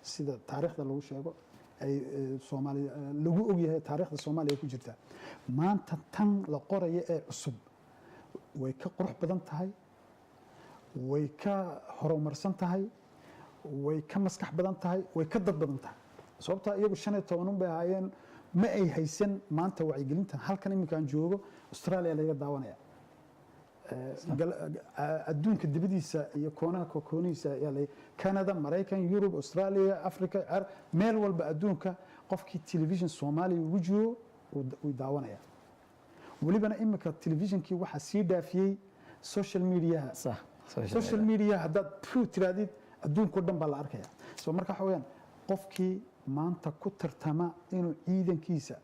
sida taariikhda lagu sheego ay Soomaaliya lagu ogyahay, taariikhda Soomaaliya ku jirta. Maanta tan la qoraya ee cusub way ka qurux badan tahay, way ka horumarsan tahay, way ka maskax badan tahay, way ka dad badan tahay. Sababtaa iyagu 15 bay ahaayeen, ma ay haysan maanta wacyigelintan. Halkan iminkaan joogo Australia laga daawanaya, adduunka dibadiisa iyo koonaha koonihiisa ayaa Canada, Maraykan, Yurub, Australia, Africa, meel walba adduunka qofkii telefishin Soomaaliya ugu jiro wuu daawanaya. Welibana iminka telefishinkii waxaa sii dhaafiyey social mediaha. Social media haddaad pu tiraadid, adduunkao dhan baa la arkaya. So marka waxa weyaan qofkii maanta ku tartama inuu ciidankiisa,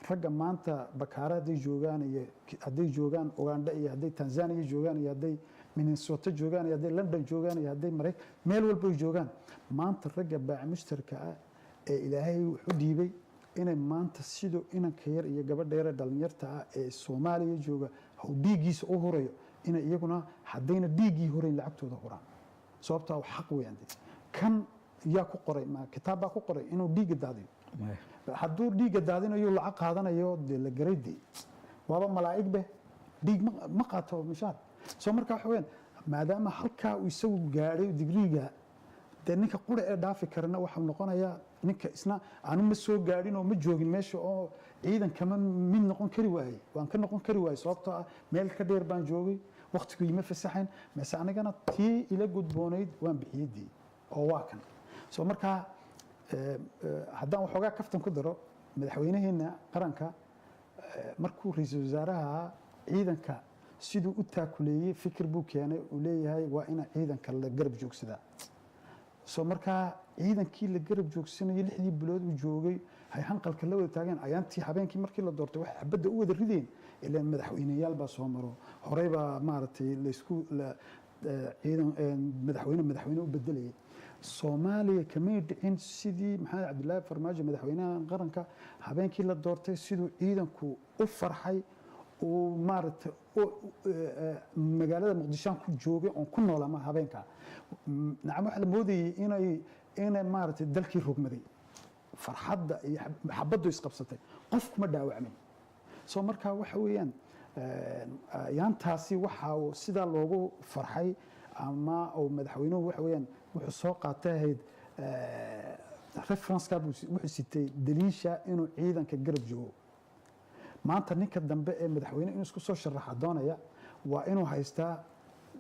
ragga maanta Bakaara hadday joogaan iyo hadday joogaan Uganda iyo hadday Tanzania joogaan iyo hadday Minnesota joogaan iyo hadday London joogaan iyo hadday Maraykan, meel walba ay joogaan, maanta ragga baac mushtarka ah ee Ilaahay wuxu dhiibay inay maanta siduu inanka yar iyo gabadha yar ee dhallinyarta ah ee Soomaaliya jooga haw dhiiggiisa u hurayo, inay iyaguna haddayna dhiiggii hurayn lacagtooda huraan. Sababtaa xaq weeyaan dee. Kan yaa ku qoray? Ma kitaab baa ku qoray inuu dhiigga daadiyo? Hadduu dhiigga daadinayo, lacag qaadanayo, dee la garay, dee waaba malaa'ig beh, dhiig ma qaato mishaar. Soo marka waxa weyaan maadaama halkaa uu isagu gaadhay digriiga, dee ninka qura ee dhaafi karana waxau noqonayaa ninka isna anu ma soo gaadhin oo ma joogin meesha oo ciidan kama mid noqon kari waayey, waan ka noqon kari waayey, sababtoo ah meel ka dheer baan joogay, waqtigu ima fasaxayn, mise anigana tii ila gudboonayd waan bixiyey dee oo waa kan. Soo markaa haddaan waxoogaa kaftan ku daro, madaxweynaheena qaranka markuu ra-iisul wasaaraha ciidanka siduu u taakuleeyey, fikir buu keenay uu leeyahay waa ina ciidanka la garab joogsadaa. Soo markaa ciidankii la garab joogsanayay 6dii bilood uu joogay hay hanqalka la wada taageen ayaantii habeenkii markii la doortay, waxay xabadda u wada rideen. Ilaan madaxweyneyaal baa soo maro horey baa maaragtay laysku ciidan madaxweyne u bedelayay. Soomaaliya kamay dhicin sidii Maxamed Cabdilaahi Farmaajo, madaxweynaha qaranka, habeenkii la doortay siduu ciidanku u farxay uu maaragtay magaalada Muqdishoan ku joogay oon ku noolaa ma habeenka. Nacam, waxaa la moodayay inay maaragtay dalkii rogmaday, farxadda iyo xabaddu isqabsatay, qof kuma dhaawacmin. Soo markaa waxa weeyaan yaantaasi waxa uu sidaa loogu farxay ama uu madaxweynuhu waxa weeyaan wuxuu soo qaatay ahayd reference-ka, wuxuu sitay daliisha inuu ciidanka garab joogo. Maanta ninka dambe ee madaxweyne inuu isku soo sharaxa doonaya waa inuu haystaa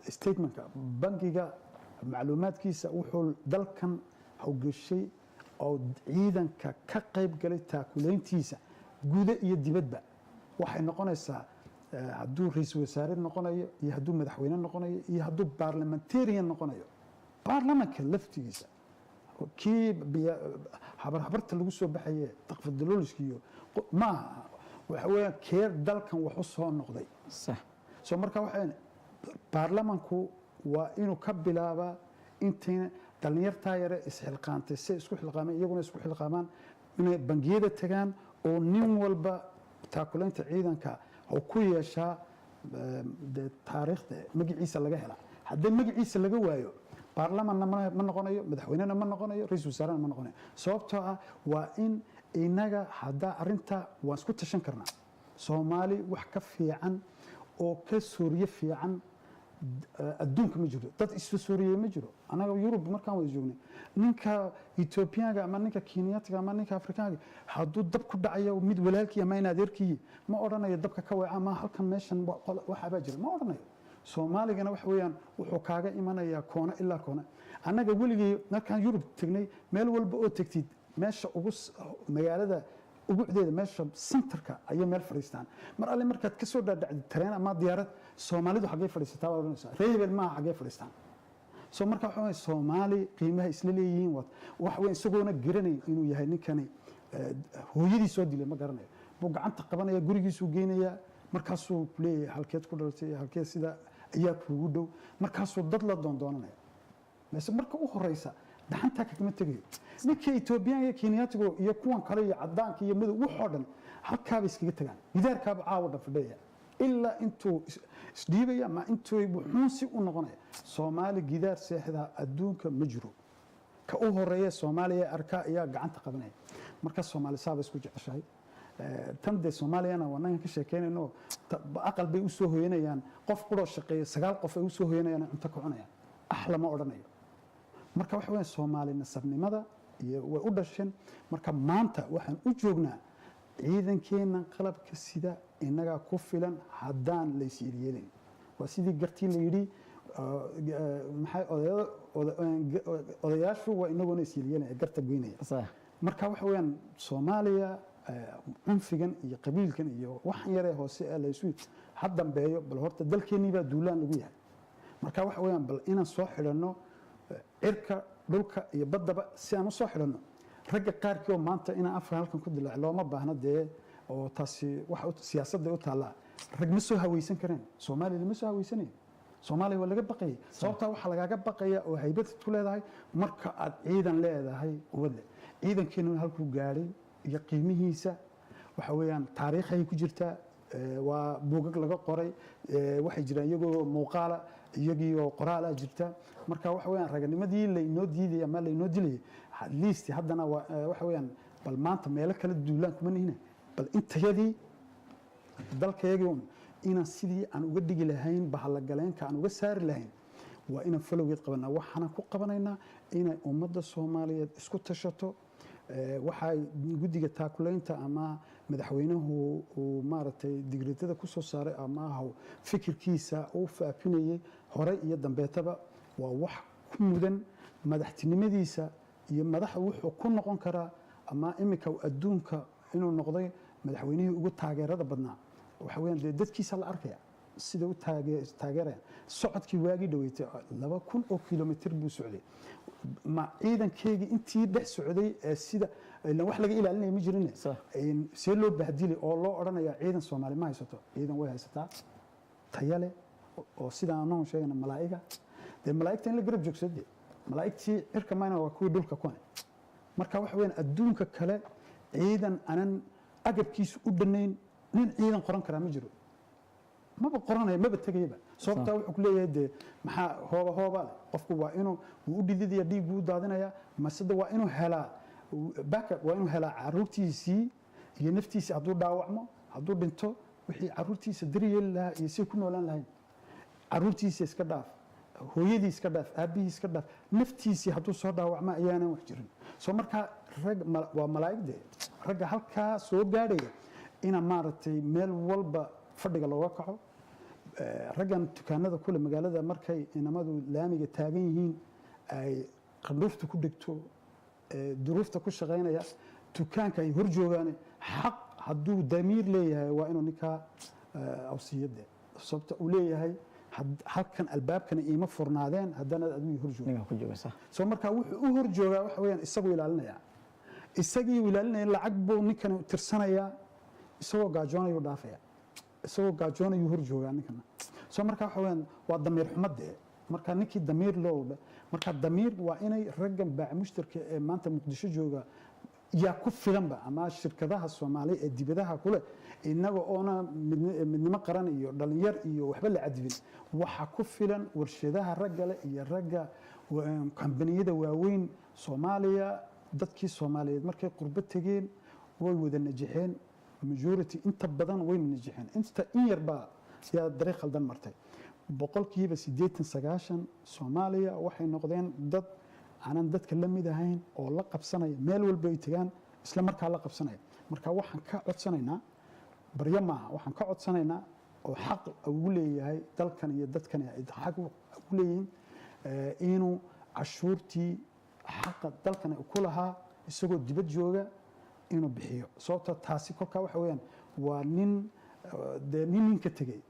statementka bangiga, macluumaadkiisa, wuxuu dalkan howgeshay oo ciidanka ka qayb galay taakuleyntiisa guda iyo dibadba. Waxay noqonaysaa hadduu ra-iisul wasaare noqonayo iyo hadduu madaxweyne noqonayo iyo hadduu parliamentarian noqonayo, baarlamanka laftigiisa kii habarhabarta lagu soo baxaye taqfadalooliska iyo maaha, waxa weeyaan kee dalkan wax u soo noqday. Soo marka waxaan baarlamanku waa inuu ka bilaabaa intayna dhallinyartaa yare isxilqaantay si isku xilqaameen, iyaguna isku xilqaamaan inay bangiyada tagaan oo nin walba taakulaynta ciidanka uu ku yeeshaa dee taariikhda magaciisa laga helaa. Haddii magaciisa laga waayo, baarlamanna ma noqonayo, madaxweynena ma noqonayo, ra-iisul wasaarena ma noqonayo. Sababtoo ah waa in inaga haddaa arrinta waan isku tashan karnaa. Soomaali wax ka fiican oo ka sooriye fiican adduunka ma jiro, dad isu sooriyey ma jiro. Anaga Yurub markaan wada joognay, ninka Ethoobiyaanka ama ninka Kenyaatiga ama ninka Afrikaanka hadduu dab ku dhacayo mid walaalkii ama in adeerkii, ma odhanayo dabka ka weeca ama halkan meeshan waxaabaa jira, ma odhanayo. Soomaaligana waxa weeyaan wuxuu kaaga imanayaa koona ilaa koona. Annaga weligii markaan Yurub tegnay, meel walba oo tegtid Meesha ugu magaalada ubucdeeda, meesha centerka ayay meel fadhiistaan. Mar alle markaad ka soo dhaadhacdid tareen ama diyaarad, "Soomaalidu xaggee fadhiisataa?" baad odhanaysaa. Reer hebel maaha, xaggee fadhiistaan? So marka waxa weeye, Soomaali qiimaha isla leeyihiin wax weyn. Isagoona garanayn inuu yahay ninkani hooyadii soo dilay, ma garanayo, buu gacanta qabanaya, gurigiisuu geynaya. Markaasuu leeyahay, "Halkeed ku dhalatay? Halkeed sida ayaa kuugu dhow?" Markaasuu dad la doondoonanaya. Mise marka u horeysa dhaxantaa kagama tegayo. Ninka Etoobiyaanka iyo Kenyaatigu iyo kuwan kale iyo cadaanka iyo madow, waxoo dhan halkaabay iskaga tagaan. Gidaarkaaba caawa dhan fadhiyaya ilaa intuu isdhiibaya ama intuu wuxuunsi u noqonaya. Soomaali gidaar seexda adduunka ma jiro. Ka u horeeya Soomaaliya arka ayaa gacanta qabanaya. Marka Soomaali saaba isku jeceshahay. Tan dee Soomaaliyana waa nagan ka sheekeynayno. Aqal bay usoo hoyanayaan, qof quroo shaqeeya, sagaal qof ay usoo hoyanayaan, cunto ka cunayaan, ax lama odhanayo. Marka waxa weeyaan, Soomaali nasabnimada iyo way u dhasheen. Marka maanta waxaan u joognaa ciidankeena qalabka sida innagaa ku filan haddaan lays yeelyeelin. Waa sidii gartii la yidhi, maxay odayaashu waa inagoona is yeelyeelinaya garta goynaya. Marka waxa weeyaan, Soomaaliya cunfigan iyo qabiilkan iyo waxan yaree hoose ee laysu ha dambeeyo. Bal horta dalkeennii baa duulaan lagu yahay. Marka waxa weeyaan, bal inaan soo xidhanno cirka, dhulka iyo baddaba si aan u soo xidhanno. Ragga qaarkii oo maanta inaan afka halkan ku dilaac looma baahna dee, oo taasi waxa siyaasadda u taallaa. Rag ma soo hawaysan kareen, Soomaaliya lama soo hawaysanayn. Soomaaliya waa laga baqayay. Sababtaa waxaa lagaaga baqaya oo haybad ku leedahay marka aad ciidan leedahay, quwad leh. Ciidankeenuna halkuu gaadhay iyo qiimihiisa waxa weeyaan taariikhay ku jirtaa. Waa buugag laga qoray, waxay jiraan iyagoo muuqaala, iyagiioo qoraala jirta. Marka waxa weeyaan, raganimadii laynoo diidaya ama laynoo dilayay, at least haddana waa waxa weeyaan, bal maanta meelo kala duulaan kuma nihine, bal intayadii dalkayagii un inaan sidii aan uga dhigi lahayn, bahalagaleynka aan uga saari lahayn, waa inaan falowgeed qabanaa. Waxaana ku qabanaynaa inay ummadda Soomaaliyeed isku tashato. Waxay guddiga taakulaynta ama madaxweynuhu uu maaragtay digreetada ku soo saaray ama fikirkiisa uu faafinayay hore iyo dambeetaba, waa wax ku mudan madaxtinimadiisa iyo madaxa wuxuu ku noqon karaa ama iminka adduunka inuu noqday madaxweynihii ugu taageerada badnaa. Waxa weeyaan dee dadkiisa la arkaya sida u taageerayaan. Socodkii waagii dhaweeytay 2000 oo kilomitir buu socday. Ma ciidankeygii intii dhex socday ee sida ilaan wax laga ilaalinaya ma jirin. See loo bahdili oo loo odhanaya ciidan Soomaali ma haysato? Ciidan way haysataa taya leh oo sidaan anagu sheegana malaa'iga dee, malaa'igta in la garab joogsado dee. Malaa'igtii cirka mayna, waa kuwii dhulka kuwan. Marka waxa weeyaan, adduunka kale ciidan anan agabkiisu u dhannayn nin ciidan qoran karaa ma jiro, maba qoranaya, maba tegayaba. Sababtaa wuxuu ku leeyahay dee maxaa hooba hooba leh? Qofku waa inuu wuu u dhididaya, dhiig buu u daadinaya, masede waa inuu helaa backup, waa inuu helaa caruurtiisii iyo naftiisii. Hadduu dhaawacmo, hadduu dhinto, wixii caruurtiisa daryeeli lahaa iyo say ku noolaan lahayn. Caruurtiisa iska dhaaf, hooyadii iska dhaaf, aabbihii iska dhaaf, naftiisii hadduu soo dhaawacmo ayaanan wax jirin. Soo markaa rag waa malaa'igde ragga halkaa soo gaadhaya ina maaragtay meel walba fadhiga looga kaco. Raggan dukaanada kule magaalada, markay inamadu laamiga taagan yihiin, ay qandhuufta ku dhegto, duruufta ku shaqaynaya, dukaanka ay hor joogaan, xaq hadduu damiir leeyahay waa inuu ninkaa awsiyade. Sababta uu leeyahay, "Halkan albaabkana iima furnaadeen haddana adigu hor jooga." Ninka ku jooga, sax. Soo markaa wuxuu u hor joogaa waxa weeyaan isagu ilaalinaya, isagii uu ilaalinaya. Lacag buu ninkani tirsanayaa, isagoo gaajoonayuu dhaafaya, isagoo gaajoonayuu hor joogaa ninkana. Soo markaa waxa weeyaan waa damiir xumadee. Marka ninkii damiir loo, marka damiir waa inay raggan baac mushtarka ee maanta Muqdisho jooga yaa ku filanba ama shirkadaha Soomaaliya ee dibadaha kule, inaga oona midnimo qaran iyo dhalinyar iyo waxba la cadibin, waxa ku filan warshadaha ragga leh iyo ragga kambaniyada waaweyn. Soomaaliya, dadkii Soomaaliyeed markay qurbo tegeen way wada najixeen, majority, inta badan way najixeen. Inta in yar baa yaa dariiq khaldan martay. 80%, 90% Soomaaliya waxay noqdeen dad aanan dadka la mid ahayn oo la qabsanaya meel walba ay tegaan, isla markaa la qabsanaya. Marka waxaan ka codsanaynaa, baryo maaha, waxaan ka codsanaynaa oo xaq ugu leeyahay dalkan iyo dadkan ay xaq ugu leeyihiin inuu cashuurtii xaqa dalkan ku lahaa Isagoo dibad jooga inuu bixiyo, sababta taasi kolkaa waxa weeyaan waa nin dee nin ninka tegey.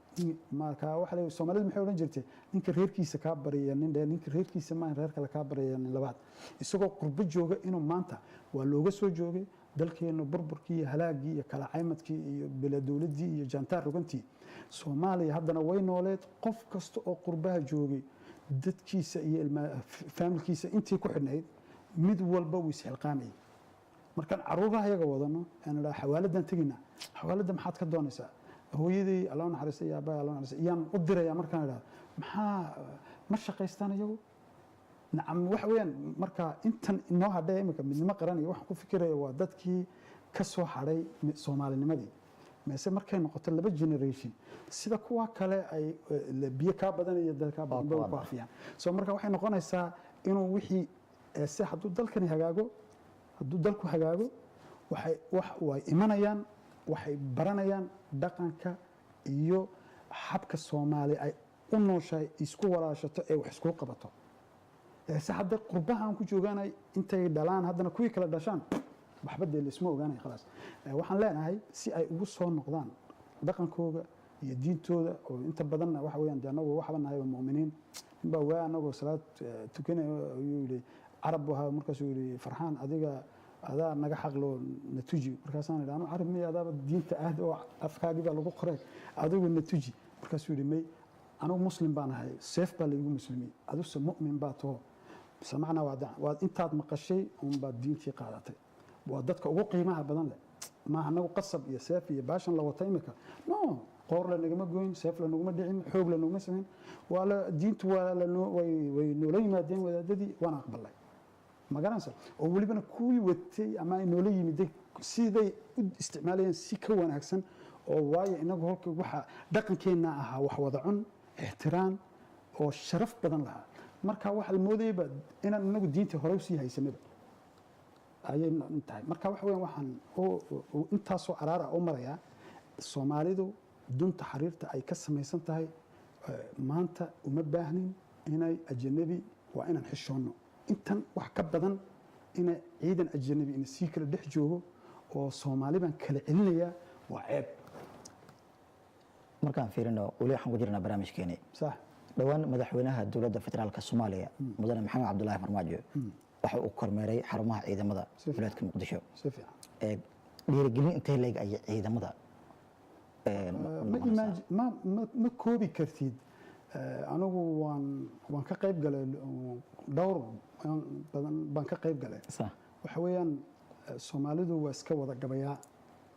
Marka waxa la Soomaalidu maxay odhan jirtay? Ninka reerkiisa kaa baraya nin dheer, ninka reerkiisa maahan, reer kale kaa baraya nin labaad. Isagoo qurbo jooga inuu maanta waa looga soo joogay dalkeenu burburkii iyo halaagii iyo kala caymadkii iyo beladowladii iyo jaantaar rogantii Soomaaliya. Haddana way nooleed. Qof kasta oo qurbaha joogay dadkiisa iyo faamilkiisa intii ku xidhnayd, mid walba wuu isxilqaamayay. Markaan caruuraha yaga wadano aan idhaa, "Xawaaladan teginaa." "Xawaaladda maxaad ka doonaysaa?" "Hooyadii Allah naxariista iyo aabbahay Allah naxariista iyaan u diraya." Markaan idhaa, "Maxaa ma shaqaystaan iyagu?" Nacam, waxa weeyaan marka intan inoo hadhay iminka Midnimo Qaran iyo waxaan ku fikiraya waa dadkii ka soo hadhay Soomaalinimadii. Mise markay noqoto laba generation, sida kuwa kale ay biyo kaa badan iyo dad kaa badan bay ku afiyaan. So marka waxay noqonaysaa inuu wixii se hadduu dalkani hagaago, hadduu dalku hagaago, waxay wax way imanayaan, waxay baranayaan dhaqanka iyo habka Soomaali ay u nooshahay, isku walaashato ee wax isku qabato. Se hadday qurbahan ku joogaanay intay dhalaan, haddana kuwii kale dhashaan, waxba dee laisma ogaanay, khalaas. Waxaan leenahay si ay ugu soo noqdaan dhaqankooga iyo diintooda, oo inta badanna waxa weeyaan dee anagu waxba nahay mu'miniin. Ninbaa waa anagoo salaad tukanayo ayuu yidhi, Carab buu ahaa, markaasuu yidhi, "Farxaan, adiga adaa naga xaqloo, na tuji." Markaasaan idhi, "Anu Carab miya? Adaaba diinta ahd oo afkaagii baa lagu qoray, adigu na tuji." Markaasuu yidhi, "May, anigu Muslim baan ahay, seef baa laygu muslimiyey, aduse mu'min baa taho." Samacnaa waad intaad maqashay unbaad diintii qaadatay. Waa dadka ugu qiimaha badan leh. Maaha anagu qasab iyo seef iyo baashan la wata imika, no, qoor la nagama goyn, seef la naguma dhicin, xoog la naguma samayn. Waa la diintu waa la way noola yimaadeen wadaadadii, waan aqbalay, ma garanaysa? Oo welibana kuwii watay ama ay noola yimiday siday u isticmaalayeen si ka wanaagsan, oo waayo inagu holka waxa dhaqankeenna ahaa wax wada cun, ixtiraam oo sharaf badan lahaa. Marka waxa la moodayba inaan inagu diinta hore usii haysanaba ayay tahay. Marka waxa weeyaan waxaan intaasoo araara u marayaa, Soomaalidu dunta xariirta ay ka samaysan tahay maanta uma baahnin inay ajanabi. Waa inaan xishoonno intan wax ka badan ina ciidan ajanabi ina sii kala dhex joogo oo Soomaali baan kala celinayaa, waa ceeb. Markaan fiirino, weli waxaan ku jirnaa barnaamijkeeni. Sax. Dhowaan madaxweynaha Dowladda Federaalka Soomaaliya, Mudane Maxamed Cabdulaahi Farmaajo, waxa uu kormeeray xarumaha ciidamada wilaayadka Muqdisho. Si fiican. Dhiirigelin intee leeg ayay ciidamada ma ma ma ma koobi kartid. Anigu waan ka qayb galay, dhowr badan baan ka qayb galay. Waxa weeyaan Soomaalidu waa iska wada gabayaa,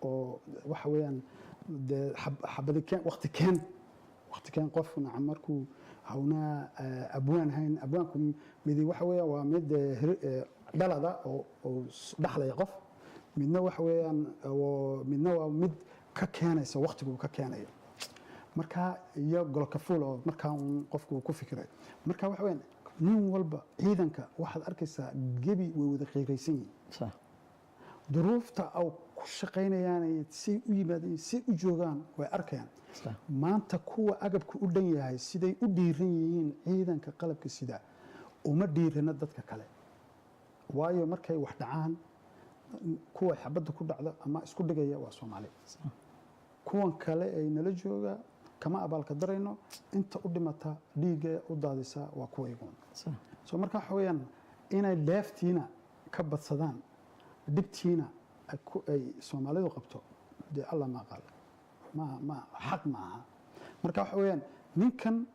oo waxa weeyaan dee xabadi keen, waqti keen, waqti keen. Qof nacam markuu hawnaa abwaan hayn, abwaanku midi waxa weeyaan waa mid dhalada oo dhaxlaya qof, midna waxa weeyaan midna waa mid ka keenaysa waqtigu ka keenayo marka iyo golokafuul oo markaa uun qofku ku fikiray. Marka waxa weeyaan nin walba ciidanka waxaad arkaysaa gebi way wada qiiraysan yihiin. Duruufta aw ku shaqaynayaan, say u yimaadeen, say u joogaan, way arkayaan. Maanta kuwa agabka u dhan yahay siday u dhiiran yihiin ciidanka qalabka sida uma dhiirana dadka kale, waayo markay wax dhacaan, kuwa xabadda ku dhacda ama isku dhigaya waa Soomaali. Kuwan kale ay nala jooga kama abaalka darayno, inta u dhimata, dhiigga u daadisa waa kuwaygun. So marka waxa weeyaan inay dheeftiina ka badsadaan dhibtiina ay Soomaalidu qabto, dee Allah ma aqal, ma xaq ma aha. Marka waxa weeyaan ninkan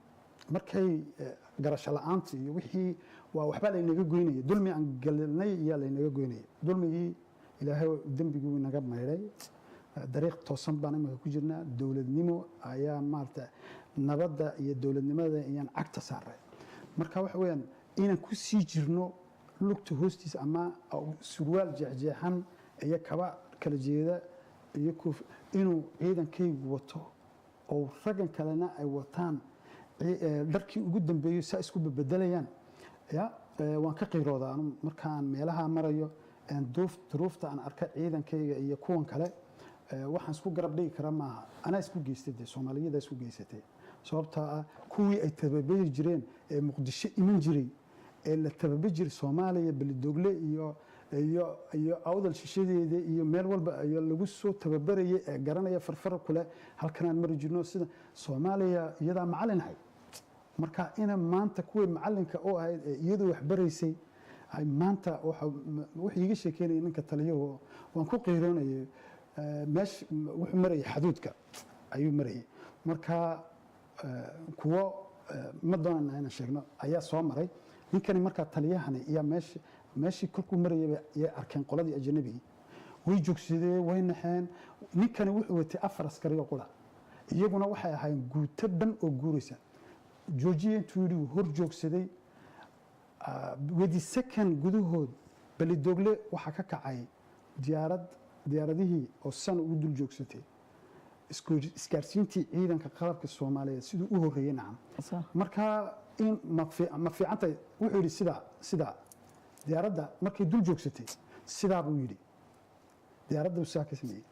markay garasho la'aanta iyo wixii waa waxbaa laynaga goynaya, dulmi aan galinay iyaa laynaga goynaya. Dulmigii Ilaahay dembigii wuu inaga maydhay, dariiq toosan baan imika ku jirnaa, dowladnimo ayaa maarata nabadda iyo dowladnimada ayaan cagta saaray. Marka waxa weeyaan inaan ku sii jirno lugta hoostiisa ama surwaal jeexjeexan iyo kaba kala jeeda iyo inuu ciidankaygu wato oo raggan kalena ay wataan dharkii ugu dambeeyo, saa isku bebedelayaan ya, waan ka qiiroodaa anu markaan meelaha marayo duruufta aan arka ciidankayga iyo kuwan kale. Waxaan isku garab dhigi karaa maaha. Anaa isku geystay dee, Soomaaliyada isku geysatay, sababtaa ah kuwii ay tababari jireen ee Muqdisho iman jiray ee la tababari jiray Soomaaliya, Belidogle iyo iyo Awdal shishadeeda iyo meel walba iyo lagu soo tababarayay ee garanaya farfara kule halkanaan mari jirno. Sida Soomaaliya iyadaa macallin ahayd, marka ina maanta kuwii macallinka u ahayd ee iyadu wax baraysay ay maanta wuxuu iiga sheekeynayay ninka taliyuhu, waan ku qiiroonayay. Meesh wuxuu marayay, xaduudka ayuu marayay. Marka kuwo ma doonayna inaan sheegno ayaa soo maray ninkani. Markaa taliyahani iyo meeshii kolkuu marayay ayay arkeen qoladii ajnabigii, way joogsadeen, way naxeen. Ninkani wuxuu watay 4 askari oo qura, iyaguna waxay ahaayeen guuto dhan oo guuraysa. Joojiye intuu yidhi wuu hor joogsaday. Wedi second gudahood Balidoogle waxaa ka kacay diyaarad, diyaaradihii oo san ugu dul joogsatay. Isgaarsiintii ciidanka qalabka Soomaaliyeed siduu u horreeyey, nacam. Marka in ma fiicantahay, wuxuu yidhi sidaa diyaaradda markay dul joogsatay sidaa buu yidhi, diyaaradda buu saa ka sameeyey.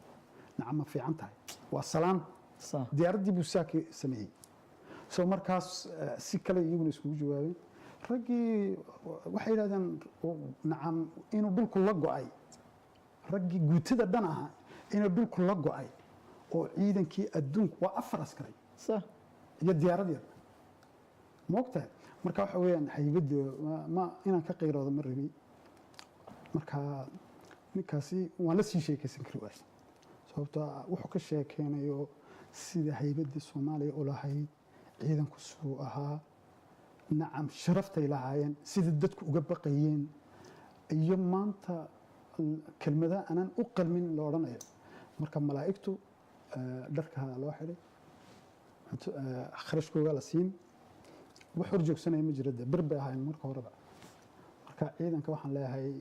Nacam, ma fiican tahay, waa salaan. Diyaaraddii buu saa ka sameeyey. So markaas si kale iyaguna iskugu jawaabeen. Raggii waxay yidhahdeen, nacam, inuu dhulku la go'ay, raggii guutada dhan ahaa inuu dhulku la go'ay oo ciidankii adduunku waa 4 askari iyo diyaarad yar, moogtahay. Marka waxa weeyaan haybadda ma inaan ka qayroodo ma rabi. Marka ninkaasi waan la sii sheekaysan kari waay, sababtoo ah wuxuu ka sheekeynayo sida haybadda Soomaaliya u lahayd, ciidanku siduu ahaa, nacam, sharaftay lahaayeen, sida dadku uga baqayeen, iyo maanta kelmada aanan u qalmin la odhanayo. Marka malaa'igtu dharka loo xidhay, kharashkooga la siin, wax hor joogsanaya ma jira. De bir bay ahaayeen marka horeba. Marka ciidanka waxaan leeyahay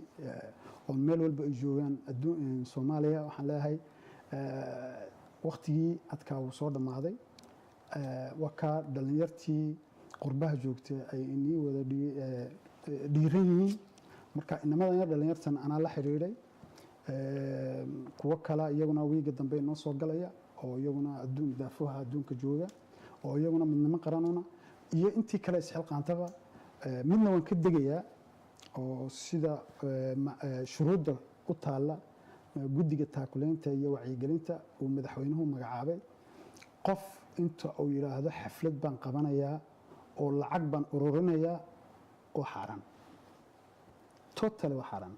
oo meel walba ay joogaan adduun Soomaaliya, waxaan leeyahay waqtigii adkaa wuu soo dhammaaday. Waa kaa dhallinyartii qurbaha joogtay ay inii wada dhiiran yihiin. Marka inamadan yar dhallinyartan anaa la xiriiray, kuwo kale iyaguna wiiga dambe inoo soo galaya oo iyaguna adduun daafuha adduunka jooga oo iyaguna midnimo qaranuna iyo intii kale isxilqaantaba. Midna waan ka degayaa oo sida shuruudda u taalla guddiga taakuleynta iyo wacyigelinta uu madaxweynuhu magacaabay, qof inta uu yidhaahdo xaflad baan qabanayaa oo lacag baan ururinayaa oo xaaraan, totally waa xaaraan.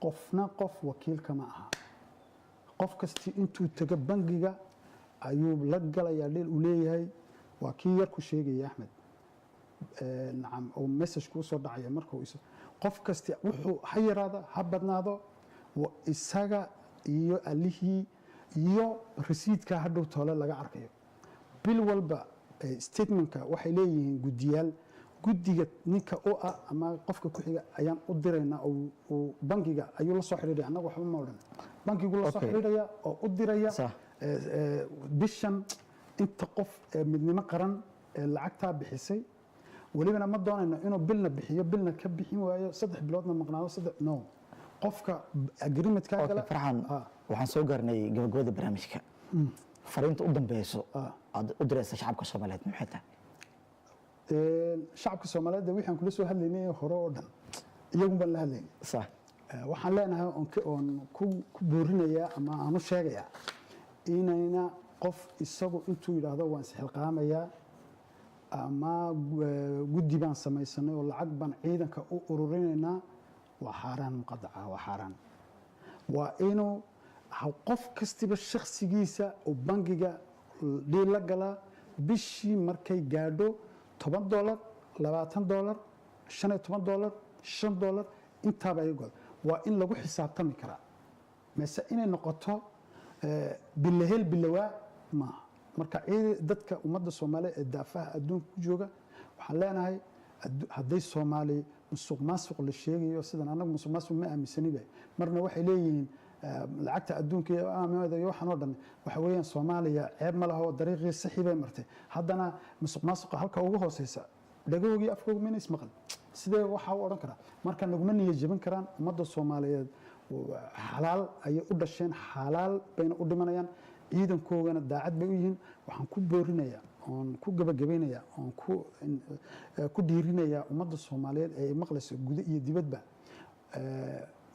Qofna qof wakiilka ma aha. Qof kasti intuu tago bangiga ayuu la galayaa dheel uu leeyahay. Waa kii yar ku sheegaya Axmed, nacam, oo message kuu soo dhacaya. Markuu qof kasti wuxuu ha yaraado ha badnaado, isaga iyo allihii iyo rasiidka hadhow toole laga arkayo bil walba statementka. Waxay leeyihiin guddiyaal, guddiga ninka u ah ama qofka ku xiga ayaan u diraynaa oo uu bangiga ayuu la soo xidhiidhaya. Annaga waxba ma odhan, bankigu la soo xidhiidhaya oo u diraya bishan inta qof ee midnimo qaran ee lacagtaa bixisay. Welibana ma doonayno inuu bilna bixiyo, bilna ka bixin waayo, 3 biloodna maqnaado, saddex no. Qofka agreementkaa gala. Farxan, waxaan soo gaarnay gabagabada barnaamijka. Fariinta u dambeyso aad u diraysa shacabka Soomaaliyeed maxay tahay? Shacabka Soomaaliyeed wixii aan kula soo hadlaynay hore oo dhan iyagun baan la hadlaynay. Waxaan leenahay oon ku boorinayaa ama aan u sheegayaa inayna qof isagu intuu yidhaahdo waan isxilqaamayaa ama guddi baan samaysanay oo lacag baan ciidanka u ururinaynaa, waa xaaraan muqadaca, waa xaaraan. Waa inuu qof kastiba shakhsigiisa oo bangiga dhiil la galaa bishii markay gaadho $10, $20, $15, $5, intaaba iyagood waa in lagu xisaabtami karaa. Mise inay noqoto bilahel bilawaa maaha. Marka dadka ummadda Soomaaliya ee daafaha adduunka ku jooga waxaan leenahay, hadday Soomaali musuq maasuq la sheegayo, sidan annagu musuq maasuq ma aaminsaniba. Marna waxay leeyihiin lacagta adduunka iyo aamada iyo waxaan oo dhan waxa weeyaan Soomaaliya ceeb ma laho, dariiqii saxii bay martay. Haddana musuq maasuqa halka ugu hooseysa, dhagahoogii afkooga mayna ismaqal. Sidee waxaa u odhan karaa? Marka naguma niyad jebin karaan. Ummadda Soomaaliyeed xalaal ayay u dhasheen, xalaal bayna u dhimanayaan, ciidankoogana daacad bay u yihiin. Waxaan ku boorinayaa oon ku gabagabaynayaa oon ku dhiirinayaa ummadda Soomaaliyeed ee ay maqlayso gudo iyo dibadba.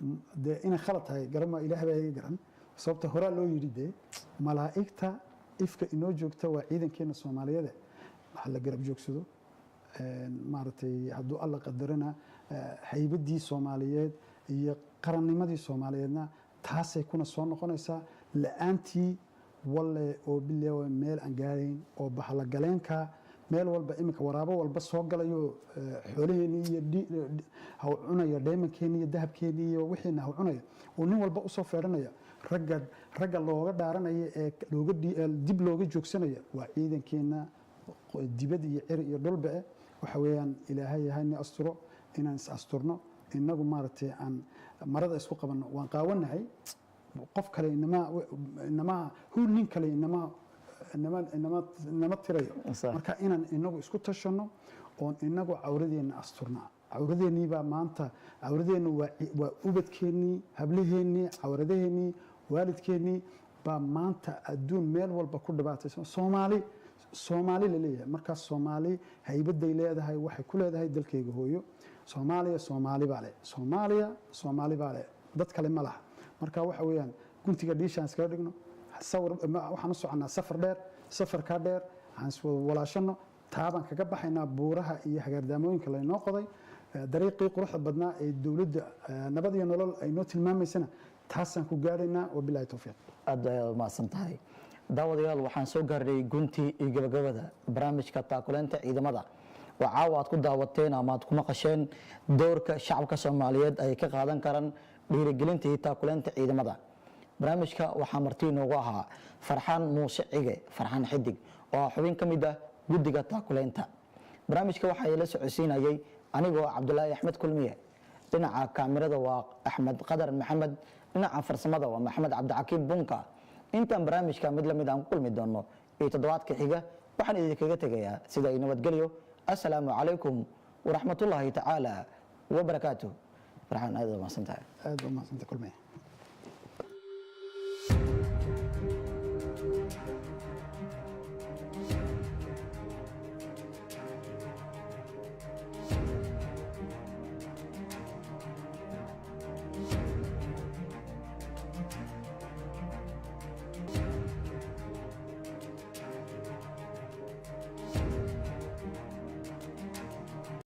Dee inay khalad tahay garama, Ilaah baa iga garan. Sababta horaa loo yidhi dee malaa'igta ifka inoo joogta waa ciidankeena Soomaaliyeed, waxa la garab joogsado. Maaragtay, hadduu Alla qadarana, haybaddii Soomaaliyeed iyo qarannimadii Soomaaliyeedna taasay kuna soo noqonaysaa. La-aantii, walle oo bilewa, meel aan gaarayn oo bahalagaleenka meel walba iminka waraabo walba soo galayo, xoolaheenii iyo haw cunaya, dheemankeenii iyo dahabkeenii iyo wixiina haw cunaya, oo nin walba usoo feedhanaya. Ragga looga dhaaranaya ee looga dib looga joogsanaya waa ciidankeena dibad iyo cir iyo dhulba. Waxa weeyaan, Ilaahay hayni asturo, inaan is asturno inagu, maaragtay, aan marada isku qabanno. Waan qaawanahay, qof kale inama huul, nin kale inama tirayo. Marka inaan inagu isku tashanno oon inagu cawradeenna asturnaa. Cawradeenniibaa maanta, cawradeennu waa ubadkeennii, hablaheennii, cawradaheennii, waalidkeennii baa maanta adduun meel walba ku dhibaataysan. Soomaali, Soomaali la leeyahay. Markaas Soomaali haybaday leedahay, waxay ku leedahay dalkayga hooyo Soomaaliya. Soomaali baa leh Soomaaliya, Soomaali baa leh, dad kale ma laha. Marka waxa weeyaan, guntiga dhiishaan iskaga dhigno. Sawir waxaan u soconnaa safar dheer, safarkaa dheer aan iswalaashano, taabaan kaga baxaynaa buuraha iyo hagaardaamooyinka laynoo qoday. Dariiqii quruxda badnaa ee dowladda Nabad iyo Nolol ay noo tilmaamaysana taasaan ku gaadhaynaa. Wabilahi towfiiq. Aad ayaad umahadsan tahay. Daawadayaal, waxaan soo gaarnay guntii iyo gabagabada barnaamijka taakuleynta ciidamada oo caawa aad ku daawateen ama aad ku maqasheen doorka shacabka Soomaaliyeed ay ka qaadan karaan dhiirigelinta iyo taakuleynta ciidamada. Barnaamijka waxaa marti inoogu ahaa Farxaan Muuse Cige, Farxaan Xidig, oo ah xubin ka mid ah guddiga taakuleynta. Barnaamijka waxaa ila socodsiinayay anigoo Cabdulaahi Axmed Kulmiye. Dhinaca kaamirada waa Axmed Qadar Maxamed, dhinaca farsamada waa Maxamed Cabdixakiim Bunka. Intaan barnaamijka mid lamid aan ku kulmi doono iyo toddobaadka xiga, waxaan idinkaga tegayaa sida ay nabadgelyo. Assalaamu calaykum waraxmatullaahi tacaala wabarakaatuh. Farxaan, aad u mahadsan tahay. Aad baa umahadsanta, Kulmiye.